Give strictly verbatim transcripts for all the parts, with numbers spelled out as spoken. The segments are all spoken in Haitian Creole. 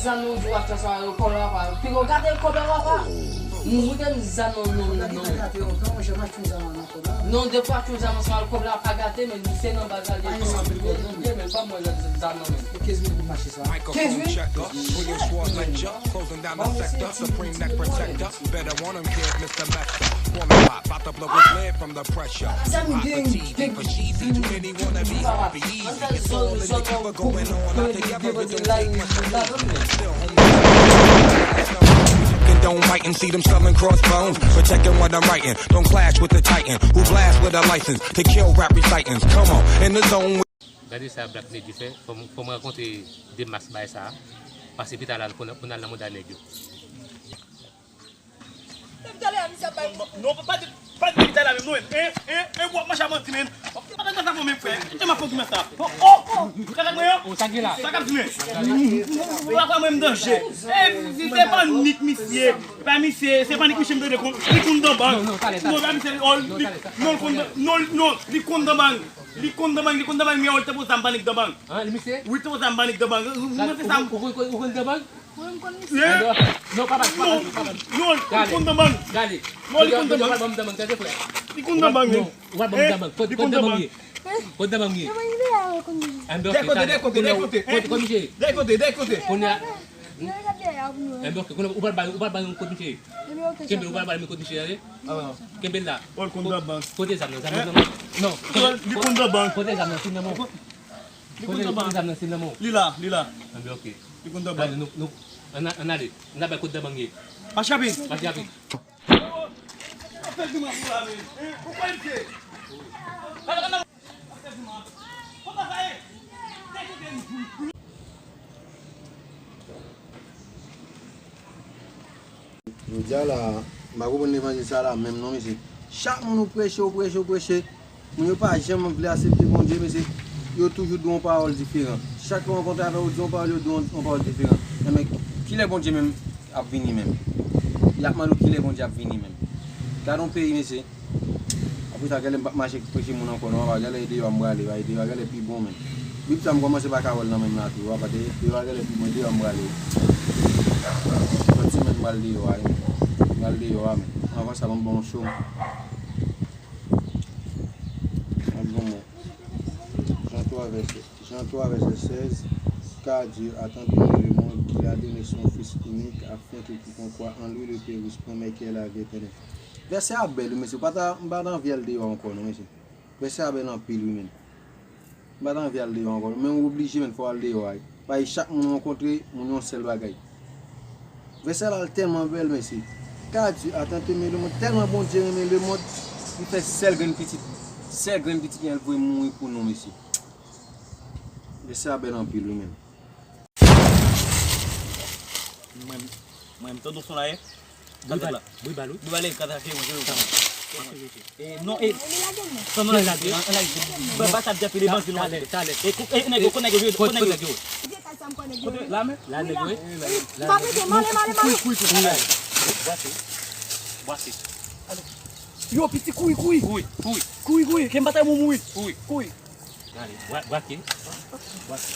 Zam nou di w ap transfòme yo kòb la pa. Piko gade kòb la pa. Mouri de zam nou nou nou. Gade gate yo kan mwen jam achte yon zam nan kòb la. Non, depi w achte yon zam ansanm ak kòb la pa gate, men se nan baz la li ye, men ban mwen zam nan men. Pou kenz mil goud mache sa. Kenz mil? Bon, men se ti. Better want 'em, kid, Mister Mepsa. Former pop, bout to blow his lid from the pressure. Pop a T V for cheesy. Too many wanna be Poppy Easy. It's all in the keeper going on. Out together, but don't take much to lose. Still homies. And don't biting, see them selling crossbones. Protecting what I'm writing. Don't clash with the titan who blast with a license to kill rap recitants. Come on, in the zone. Gade sa Black Negi fè, fò m, fò m rankontre de mas bay sa, pase pita la pou n, pou n al nan mouda nèg yo. Depi talè a misye ap bay. Non, non, pa di, pa di depi talè a menm non, en, en, en, w ap mache a manti menm. Pa fè sa pou mwen frè. E m ap fè sa. Oh, oh, oh. Ou ka mwen yo? Sa k ap di men. Ou pa kwè mwen m danje. E, se pa nik misye. E pa misye, se pa nik misye m tande kon, li konn dan bank. Non, non, talè, talè. Non, pa misye, oh, li, non, li konn, non, non, li konn dan bank. Li konn dan bank, li konn dan bank, men oh, li te poze sa m pa nik dan bank. An, li misye? Wi, te poze sa m pa nik dan bank. Ou, ou, ou, ou konn dan bank? Mwen, m konn misye. Non, papa, papa, papa. Non, li konn dan bank. Gade. Non, li konn dan bank. Ou pral ban m dan bank, tande, frè. Li konn dan bank, non. Ou pral ban m dan bank. Kot, kot dan bank ye? Kot dan bank ye? Dè kote, dè kote, dè kote. Kot, kot misye ye? Dè kote, dè kote. Kounye a. Enben, ok, kounye a, ou pral ba, ou pral ba nou kot misye ye? Kenbe, ou pral ba nou kot misye ye, tande? Kenbe l la. Oh, li konn dan bank. Kote zam nan, zam nan, non. Li konn dan bank. Kote zam nan, si nan men w. Li konn dan bank. Kote zam nan, si nan men w. Li la, li la. Enben, ok. Li konn dan bank. Gade, nou, nou, ann, ann ale. Ann al bay kot dan bank ye. Mache rapid. Mache rapid. Jodi a la, m pa konprann levanjil sa la menm non, mesye. Chak moun ou preche, ou preche, ou preche, moun yo pa janm vle aksepte Bondye, mesye. Yo toujou di w yon pawòl diferan. Chak fwa yo rankontre avè w, yo di w yon pawòl, yo di w yon, yon pawòl diferan. Enben, kilè Bondye menm ap vini menm? Y ap mande w kilè Bondye ap vini menm. Gade yon peyi, mesye. Apre sa, genlè m p ap mache preche moun ankò non, papa, genlè e deyò a m prale, e deyò a genlè pi bon menm. Bib sa m kòmanse pa ka wè l nan men m la tou, papa, de-, deyò a genlè pi bon, e deyò a m prale. Lòt semèn m pral deyò a, wi. M pral deyò a, men anvan sa, ban m ba w yon cho. M ap ba w Jan twa vèsè, Jan twa vèsè sèz, Car Dieu a tant aimé le monde qu'il a donné son Fils unique, afin que quiconque croit en lui ne périsse point, mais qu'il ait la vie éternelle. Vèsè a bèl, wi, mesye. M pa ta, m pa ta anvi al deyò ankò, non, mesye. Vèsè a bèl anpil, wi, menm. M pa ta anvi al deyò ankò, non. Men ou oblije, menm, fò w al deyò a, wi. Paske chak moun ou rankontre, moun yon sèl bagay. Vèsè la, l tèlman bèl, mesye. Car Dieu a tant aimé le monde, tèlman Bondye renmen lemonn, li fè sèl grenn pitit, sèl grenn pitit li an, l voye mouri pou nou, mesye. Vèsè a bèl anpil, wi, menm. Mwen, mwen, m tande w son la, ye. Bri bal, bri bal, wi. Bri bal, e, kata ke mwen, mwen. E, non, e, san nou lage, an, an lage. Ba, ba sa ap di ape levanjil nou. Talè, talè. E, kou-, e, nèg yo, konnen yo, konnen yo. Kote, la men? La nèg, wi. M pa mete, m ale, m ale, m ale. Kouri, kouri, kouri. Bwase. Bwase. Yo, piti, kouri, kouri. Kouri, kouri. Kouri, kouri. Ke m pa ta mouri. Kouri. Kouri. Gade, bwa-, bwake. Bwake.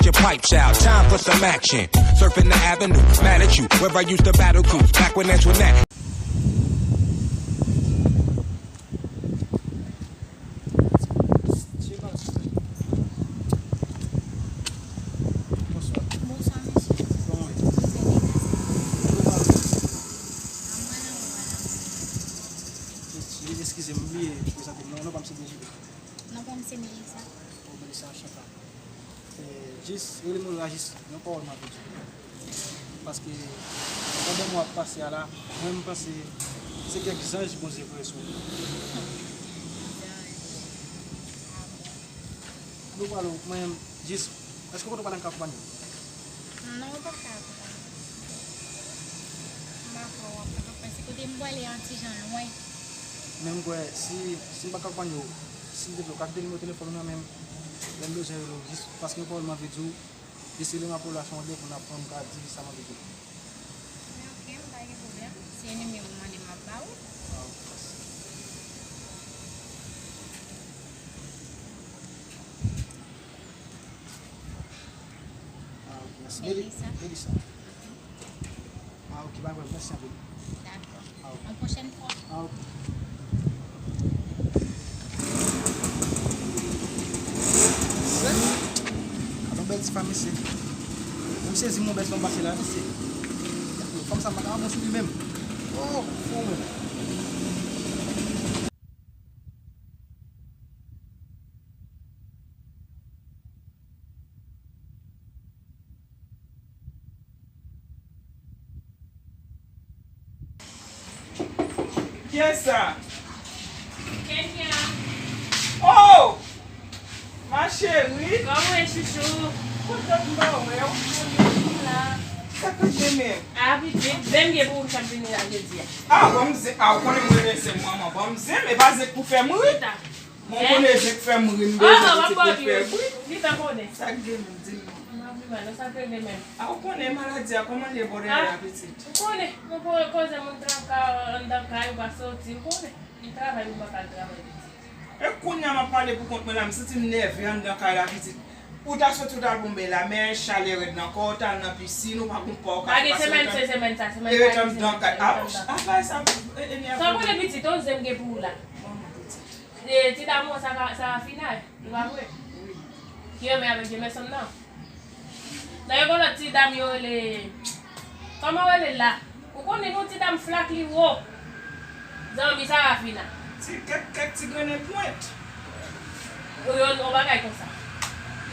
Your pipes out, time for some action. Surfing the avenue, mad at you. Where I used to battle cruise, back when that's when that. Bonswa. Bonswa, mesye. Kòman w ye? Mwen trè byen, mèsi. Kòman w ye? A, mwen la, mwen la. Eskize m, m bliye prezante m. Non, non pa m se Dejide. Non pa m se Melissa. Oh, Melissa, anchanta. E, jis, rele m la, jis yon pawòl m anvi di w. Paske, pandan mwa ap pase a la, mwen, m panse se kèk zanj Bondye voye sou ou. Zanj? A bon. Nou pale, mwen, jis, èske w konn pale anka akonpanye w? Non, ou pa ka akonpanye. M pa kwè w ap ka akonpanye. Se kote m pwale an ti jan lwen. Men m kwè, si, si m pa ka akonpanye w, si m te di w, ka kite nimewo telefòn ou nan men m, lè m bezwen rele w, jis paske yon pawòl m anvi di w, jis rele m apre w la, se yon randevou n ap pran, m ka di sa m anvi di w. Ok, m pa gen pwoblèm. Si e nimewo w mande m, m ap ba ou. Ah, ok, mèsi. Melissa. Melissa. Ah, ok, pa pwoblèm, mèsi anpil. Dakò. Ah, ok. Yon pwochèn fwa. Ah, ok. Alon bèl ti fanm, mesye. Mwen sezi, mwen bèl fanm pase la, mesye. Fanm sa pa ka bon sou li menm. Oh, fou menm. Kiyès sa? Kenya. Oh! Ma chérie. Kòman w ye, chouchou? Kontan m pa wè w. La. Sa k ap gen menm? A, pitit, zen gen pou ou k ap vini la jodi a. Ah, ban m zen. Ah, ou konnen m renmen zen m, manman. Ban m zen, men pa zen k pou fè m ri. Chita. Mwen konnen zen k fè m ri, m bezwen pitit pou fè m ri. Li fè konnen. Sa k gen menm, di m non. M ap di mal, sa k regle menm. A, ou konnen maladi a kòman l ye bò dèyè a, pitit? Ou konnen, mwen konnen koze moun traka anndan kay ou pa soti, ou konnen. M travay, m pa ka al travay, pitit. E kounye a m ap pale pou kont mwen la, m santi m nève anndan kay la, pitit. Ou ta soti, ou ta al bon bèl la, men chalè rèd nan kò w, ou ta al nan pisin, ou pa gon pa w ka fè, pase semèn, se semèn sa, semèn sa, e ret anndan kay. A, a, bagay sa, e, e, nève. Sa w konnen, pitit, yon zen gen pou ou la. Manman, pitit. E, ti dam ou an, sa ka, sa Rafina, li pa vre? Wi. Ki renmen avèk Jameson nan. Nan yon lòt ti dam yo rele, kòman yo rele l la? Ou konnen yon ti dam flak li wo. Zanmi sa Rafina. Ti kèk, kèk ti grennen pwent. Yo, yon bagay konsa.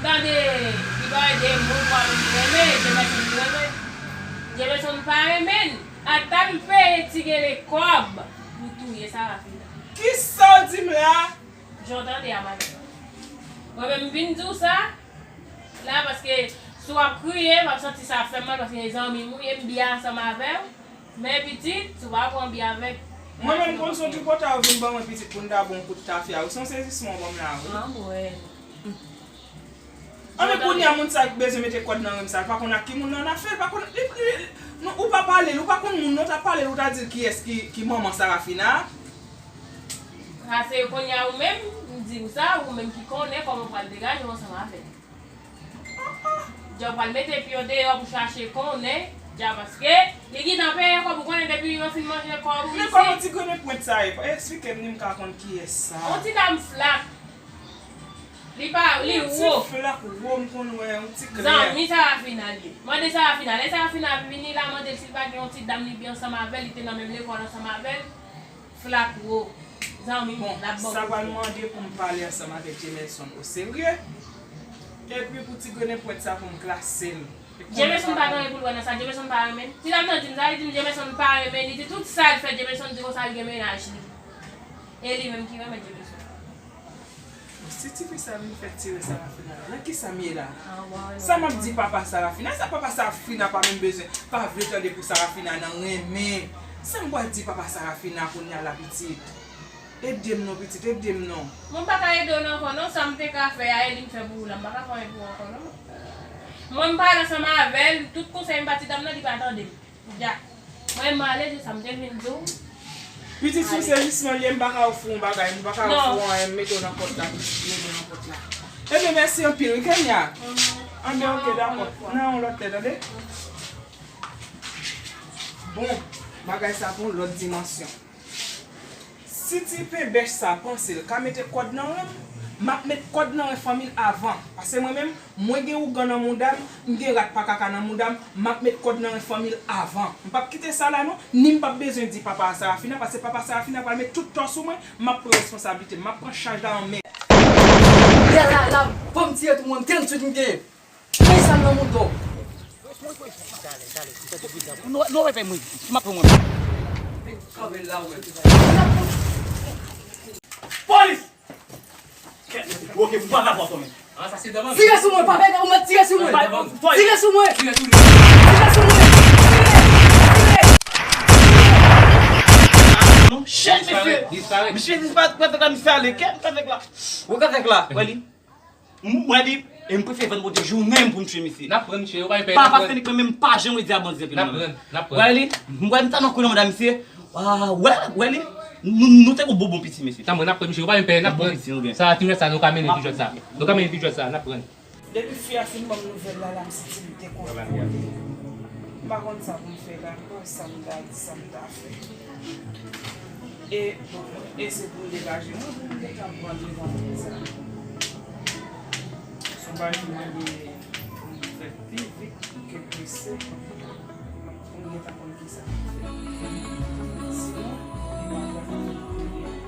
M tande, li pa ede moun, pa menm renmen, Jameson li renmen. Jameson pa renmen l. Ata l peye ti gele kòb pou touye sa Rafina. Kisa w di m la? Jan w tande a, madanm. Mwen menm, m vin di w sa la, paske si w ap kriye, m ap santi sa ap fè m mal, paske e zanmi m ou ye, m byen ansanm avè w. Men pitit, si w pa pran byen avèk. Mwen menm, konn se yon tripotay ou vin ban mwen, pitit, pou n ta ba w yon kout tafya. Ou se yon sezisman w ban m la, wi. Anmwey. Anben, kounye a, moun sa k bezwen mete kòd nan ren m sa, li pa konn ak ki moun nan l ap fè, li pa konn, li, li, non, ou pa pale l, ou pa konn moun nan, ou ta pale l, ou ta di l kiyès ki, ki manman Sarafina. Sa se kounye a ou menm, m di w sa, ou menm ki konnen kòman w pral degaje w ansanm avè l. Dja w pral mete pye w deyò pou chache konnen, dja paske li gentan peye kòb, ou konnen depi yo fin manje kòb ou isi. Men kòman ti grennen pwent sa ye? Eksplike m ni m ka konn kiyès sa. Yon ti dam flak. Li pa, li wo. Yon ti flak wo, m konn wè, yon ti klè. Zanmi Sarafina li ye. Mande Sarafina. Lè Sarafina ap vini la, mande l si l pa gen yon ti dam li byen ansanm avè l, li te nan menm lekòl ansanm avè l. Flak wo. Zanmi m, l ap ban w kote. Bon, sa pral mande pou m pale ansanm avèk Jameson oserye. Epi pou ti grennen pwent sa pou m klase l. Jameson pa gen anyen pou l wè nan sa, Jameson pa renmen l. Ti dam nan di m sa, li di m Jameson pa renmen l, li di tout sa l fè, Jameson di konsa l gen mennaj li. E li menm ki renmen Jameson. Si tifi sa vin fè ti rès Sarafina la, nan kisa m ye la? Sa m ap di papa Sarafina? Sa papa Sarafina pa menm bezwen, pa vle tande pou Sarafina nan renmen. Sa m pral di papa Sarafina kounye a la, pitit? Ede m non, pitit, ede m non. Mwen m pa ka ede w nan ankò non, sa m te ka fè a, e li m fè pou ou la, m pa ka fè anyen pou ou ankò non. Mwen m pale ansanm avè l, tout konsèy m ba ti dam nan, li pa tande m. Dja. Mwen m ale, se sa m te vin di w. Pitit, sou sezisman l ye, m pa ka ofri w yon bagay, m pa ka ofri w anyen, m mete w nan pòt la, pitit, m mete w nan pòt la. Ebyen, mèsi anpil, wi, Kenya. Anben, ok, dakò. Nan yon lòt lè, tande. Bon, bagay sa pran yon lòt dimansyon. Si ti penbèch sa panse l ka mete kòd nan ren m, m ap met kòd nan ren fanmi l avan. Paske mwen menm, mwen gen ougan nan mouda m, m gen rat pa kaka nan mouda m, m ap met kòd nan ren fanmi l avan. M p ap kite sa la non, ni m p ap bezwen di papa a Sarafina, paske papa Sarafina pral met tout tò sou mwen, m ap pran responsablite m, m ap pran chaj la an men. Lè la, la, fò m tire tou mwen, m te anndan tout m te ye. Pey sa nan moun do. Nou, nou repè mwen. Si m ap pran mwen. Polis! Ok, m pa ka pran men. Tire sou mwen, pa pè, ou mèt tire sou mwen. Tire sou mwen. Tire sou mwen. Tire, tire. Non, chèf, mesye. Disparèt. Mesye disparèt, pran tèt la, mesye ale. Kè, pran tèt la. Ou pran tèt la. Wè li. M wè li, e m prefere vann pote jounen m pou m tchwe misye. N ap pran misye, yo pa gen pè, n ap pran. Pa paske li pran men m pa janm redi a bandi anpil nan men. N ap pran, n ap pran. Wè li, m wè m ta nan kou nan manda misye. Ah, wè, wè li, nou, nou te gon bon, bon piti mesye. N ap pran, n ap pran misye, yo pa gen pè, n ap pran. Bon piti, nou gen. Sa, ti jwèt sa, nou ka mennen ti jwèt sa. Nou ka mennen ti jwèt sa, n ap pran. Depi fi a fin ban m nouvèl la, la m santi m dekontrole. M pa konn sa pou m fè la ankò, sa m ta di, sa m ta fè. E, e se pou m degaje mwen, pou m gentan pran devan moun sa. Se yon bagay ki mande pou m fè pi vit ke prese. Ou gentan konn kisa pou fè. Sinon, li pa pral fè kounye a.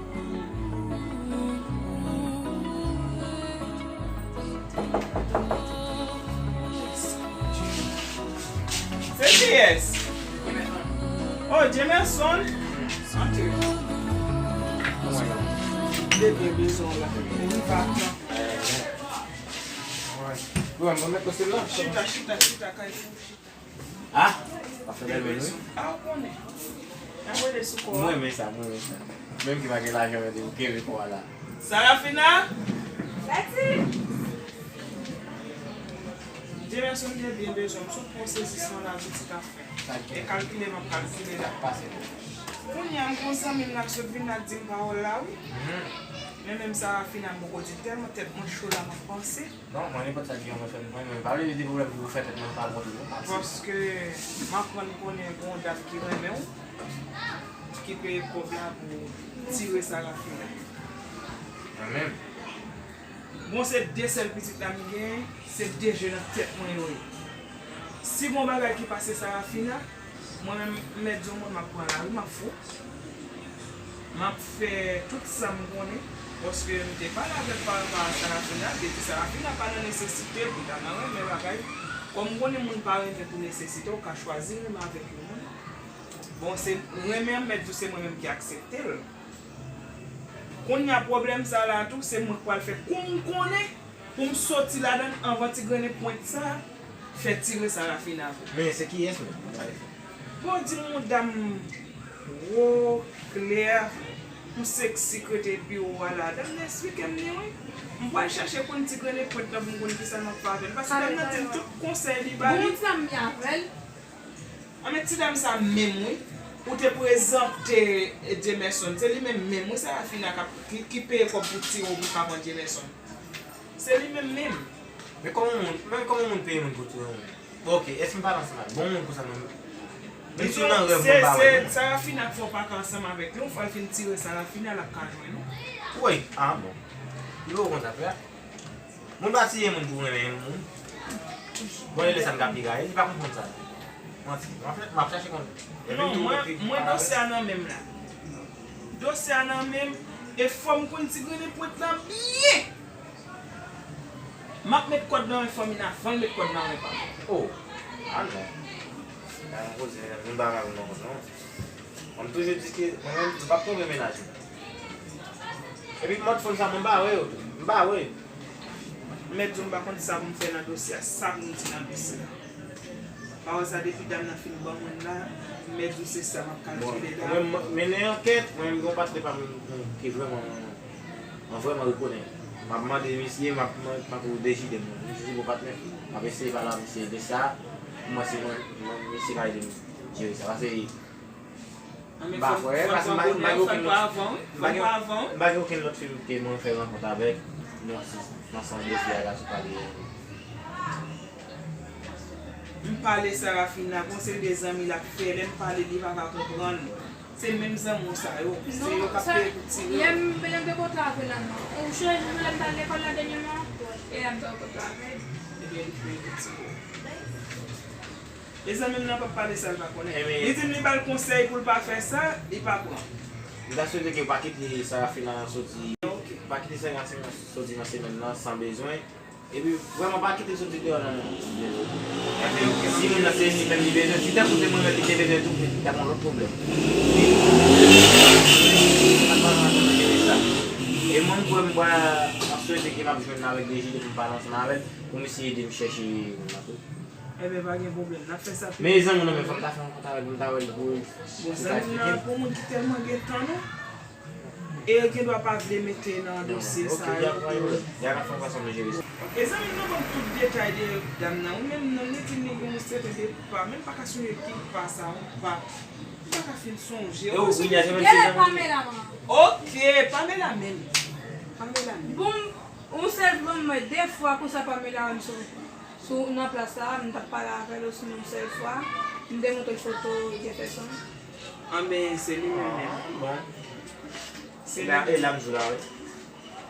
Se kiyès? Oh, Jamerson. Antre. Bebe bezwen w la. Li pa pran. Chita, chita, chita, kay pou chita. Ah, pa fè bèl moun, wi. Ah, ou konnen. N ap rele sou kò a. Mwen renmen sa, mwen renmen sa. Menm ki pa gen lajan, mwen di, ou kenbe kò a la. Sarafina! Leti! Jamerson te byen bezwen m sou pwosesisman la boutik ap fè. E kalkile m ap kalkile la. Kounye a, m gon zanmi m la k sot vin la k di m pawòl la, wi. Men menm Sarafina, m poko di tèlman tèt mwen cho la, m ap panse. Non, mwen, nenpòt sa ki gen mwen fè, mwen menm, pa vle di pwoblèm pou fè tèt mwen pa bon toujou, m ap di. Paske m aprann konnen gen yon dam ki renmen w, ki peye kòb la pou tire Sarafina. Mwen menm. Bon, se de sèl pitit la m gen, se de je nan tèt mwen yo ye. Si gon bagay ki pase Sarafina, mwen menm, m mèt di w, mwen, m ap pran lari, m ap fou. M ap fè tout sa m konnen, paske m te pale avè l pa rapò a Sarafina, m te di Sarafina pa nan nesesite pou ta nan renmen bagay. Kòm m konnen moun pa renmen pou nesesite, ou ka chwazi renmen avèk yon moun. Bon, se renmen an, m mèt di w se mwen menm ki aksepte l. Kounye a, pwoblèm sa la tou, se mwen k pral fè kou m konnen pou m soti ladan l anvan ti grennen pwent sa fè tire Sarafina vre. Men se kiyès menm? Bon, di m yon dam wo, klè, yon seksi k rete biwo a la. Dam nan eksplike m li, wi. M pral chache konn ti grennen pwent lan pou m konn kisa m ap fè avè l. Paske dam nan di m tout konsèy li ba li. Bon, ti dam nan avè l. Anben, ti dam sa menm, wi. Ou te prezante Jamerson. Se li menm menm, wi, Sarafina k ap, ki, ki peye kòb pou tire w pou w ka pran Jamerson. Se li menm menm. Men kòman moun, men kòman moun peye moun pou tire moun? Bon, ok, èske m pale ansanm avè l? Bon moun konsa menm. Menm si w nan rèv mwen, m pa wè l. Sarafina k fè w pa ka ansanm avèk li, yon fwa l fin tire Sarafina, l ap ka jwenn ou. Wi, ah bon. Li poko konn sa fè a. Moun pa tiye moun pou renmen moun. Bon, e lè sa m ka pi rayi, li pa konprann sa. Manti. Anfèt, m ap chache konnen. Non, mwen, mwen dosye a nan men m la. Dosye a nan men m, e fò m konn ti grennen pwent lan byen. M ap met kòd nan men fanmi n avan l met kòd nan men pa m. Oh, ah non. Sa yon koze, medam, nou pa ka vin nan kont non. Mwen m toujou di ke mwen menm, m p ap twonpe mennaj mwen. Epi mòd fon sa, mwen m pa wè yo tou. M pa wè. M mèt di w m pa konn sa pou m fè nan dosye a, sa pou m di nan dosye a. Pawòl sa depi dam nan fin ban mwen l la, m mèt di w se sa m ap kalkile la. Bon, mwen menm, m mennen ankèt, mwen menm gen yon patnè pa m ki vrèman, mwen vrèman rekonèt. M ap mande misye, m ap, m ap, m ap dechide m. Misye se bon patnè, m ap eseye pale a misye de sa, pou mwen se mwen, mwen, misye ka ede m jere sa. Paske M pa kwè, paske m pa, m pa gen okenn lòt, m pa gen, m pa gen okenn lòt fi ke mwen fè rankont avèk nan sans, nan sans dosye a Gason pale a. M pale Sarafina, gon seri de zanmi l ap fè, lè m pale li pa ka konprann. Se menm zanmi w sa yo, se yo k ap peye pou tire w. Yè m, lè m te kontre avè l la, non. Ou sonje jou lè m t al lekòl la dènyèman? E a m te kontre avè l. Ebyen, li peye pou tire w. Mezanmi, m nan p ap pale sa l pa konnen. Li di m li ba l konsèy pou l pa fè sa, li pa pran. M ta swete ke w pa kite Sarafina soti, pa kite Sarafina soti nan semèn nan san bezwen. Epi, vrèman, pa kite l soti deyò nan men m. Si moun nan se li menm li bezwen, si tankou se mwen menm li te bezwen tou, li t ap yon lòt pwoblèm. Li pa nan sa. E mwen, m kwè m pral, m ap swete ke m ap jwenn avèk Dejide pou m pale ansanm avè l, pou misye ede m chèche moun nan tou. Enben, pa gen pwoblèm. N ap fè sa pi vit. Men zanmi w nan men, fò m ta fè yon kont avè l pou m ta wè l pou, pou m ta eksplike l. Bon, zanmi w nan pou moun ki tèlman gen tan, non. E l gendwa pa vle mete nan dosye sa yo. Ok, y a pa de pwoblèm. Y a ka fè yon fason de jere sa. E zanmi m nan ban m tout detay de dam nan. Wi, menm non, li di m li gen yon sèten de pa, menm pa ka sonje ki pa sa, yon pa. M pa ka fin sonje. E w, William, se menm se zanmi m. Genlè Pamela, manman. Ok, Pamela menm. Pamela menm. Bon, yon sèl bon De fwa konsa Pamela wè m sou, sou, nan plas la, m t ap pale avè l osnon yon sèl fwa, m te montre l foto Jefferson. Anben, se li menm menm. Bon. Se la, e la m di w la, wi.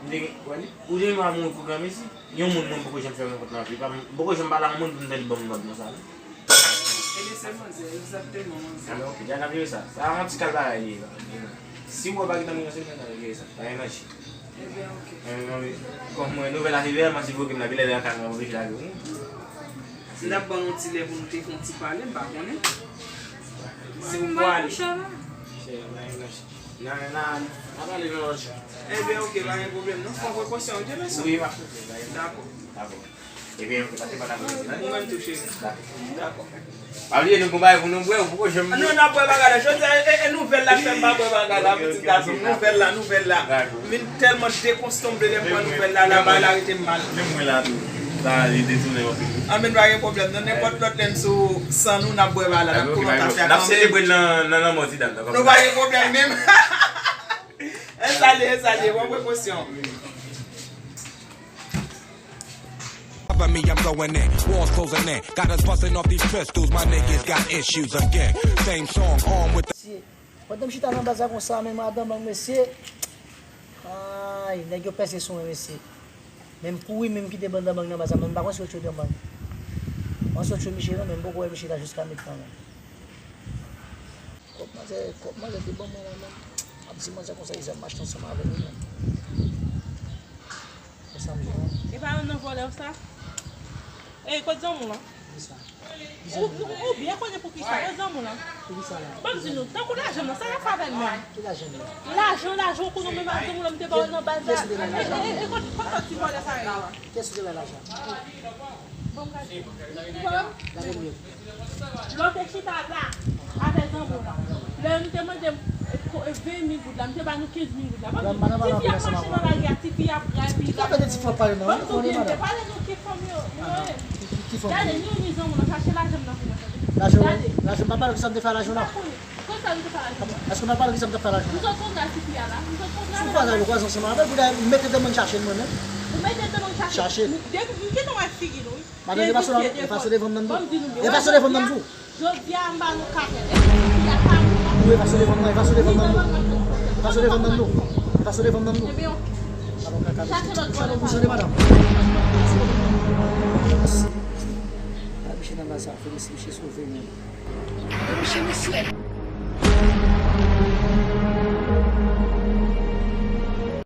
M te gen, wè li? Ou te gen yon moun pou granmesi? Yon moun mwen poko janm fè rankont nan vi pa m. M poko janm pale a yon moun pou m tande l ban m lòd konsa, non. Ebyen, se manzè, egzakteman, manzè. Alò, ok, jan n ap jere sa. Sa a yon ti kal bagay li ye, la. Si w wè pa gen nan mwen, se mwen k ap jere sa. Pa gen manje. Ebyen, ok. Ebyen, wi. Kòm mwen, nouvèl a rive, mwen se bloke m la, genlè lè a ka nan oblije lage, wi. M t ap ban yon ti lè pou nou te fè yon ti pale, m pa konnen. Si w pwale. Chè, pa gen manje. Nan, nan, nan pale nan lòt jou. Ebyen, ok, pa gen pwoblèm, non. Fò prekosyon, wi, Jefferson. Wi, m ap koute, pa gen manje. Dakò. Dakò. Ebyen, ok, pase pa nan manje, non? Ou menm tou, cheri. Dakò. Dakò. Pa bliye, nou gon bagay pou nou bwè, ou poko janm. Non, n ap bwè bagay la. Jodi a, e, e, nouvèl la fè m pa bwè bagay la, pitit gason m. Nouvèl la, nouvèl la. M vin tèlman dekonstonble lè m pran nouvèl la, la, bagay la rete m mal. Menm mwen la tou. Sa, li detoune anpil. Anben, pa gen pwoblèm. Nan nenpòt lòt lè m sou san nou, n ap bwè bagay la, n ap kòmanse afè a kanmenm. N ap selebre l nan, nan lanmò ti dam nan. Nou pa gen pwoblèm menm. E salye, e salye. Bon prekosyon. Cover me, I'm going in. Walls closing in. Got us busting off these pistols. My niggas got issues again. Same song, on with the Mesye, pandan m chita nan baz la konsa, men madanm an, mesye. Ay, nèg yo pèse sou mwen, mesye. Men m kouri, men m kite bann danbang nan baz la, men m pa konn si yo tchwe danbang. Mwen sot tchwe misye non, men m poko wè misye la jiska mentnan non. Kòb manzè, kòb manzè te ban mwen la menm. M ap di manzè konsa, Iza, m mache ansanm avè l wi menm. Konsa m jwenn. E pa youn nan vòlè w sa? Ey, kot zanmi w lan? Kisa? Ou, ou, ou byen konnen poukisa, kot zanmi w lan? Poukisa la? Ban m di nou, tankou lajan m lan, sa y ap fè avè l menm? Ki lajan m lan? Lajan, lajan, ou konnen menm ak zanmi w lan, m te ba w nan baz la. Kiyès ki te ba l lajan? E, e, e, kot, kot, kot ti vòlè sa yo a? Kiyès ki te ba l lajan? Bon, gade. Lè w te chita la, avè zanmi w la. Lè nou te mande m, e, ko-, e, ven mil goud la, m te ba nou kenz mil goud la. Ban m di, ti fi ap mache nan lari a, ti fi ap bral, ti fi ap. Ban m di w byen, m te pale nou ki fanm yo, nou ye. Gade, ni ou ni zanmi w la, chache lajan m nan pou mwen, tande. Lajan, lajan, m pa pale kisa m te fè lajan la. Konsa nou te fè lajan. Èske m pa pale kisa m t ap fè lajan la? Nou sot konn la, ti fi a la. Nou sot konn la. Sou fwa sa, nou kwaze ansanm avè l, pou dayè m mete de moun chache l mwen menm. Ou mete de moun chache? Chache. Depi, m gentan wè figi nou, wi. Madan, efase, efase devan m nan tou. Efase devan m nan tou. Jodi a, m ba nou katè. Depi jodi a, pa moun nan. Wi, efase devan m nan, efase devan m nan tou. Efase devan m nan tou. Efase devan m nan tou. Ebyen, ok. Chache lòt bò. Chache lòt bò, madanm. Misye nan baz sa, Felix, misye sove menm. Misye, misye.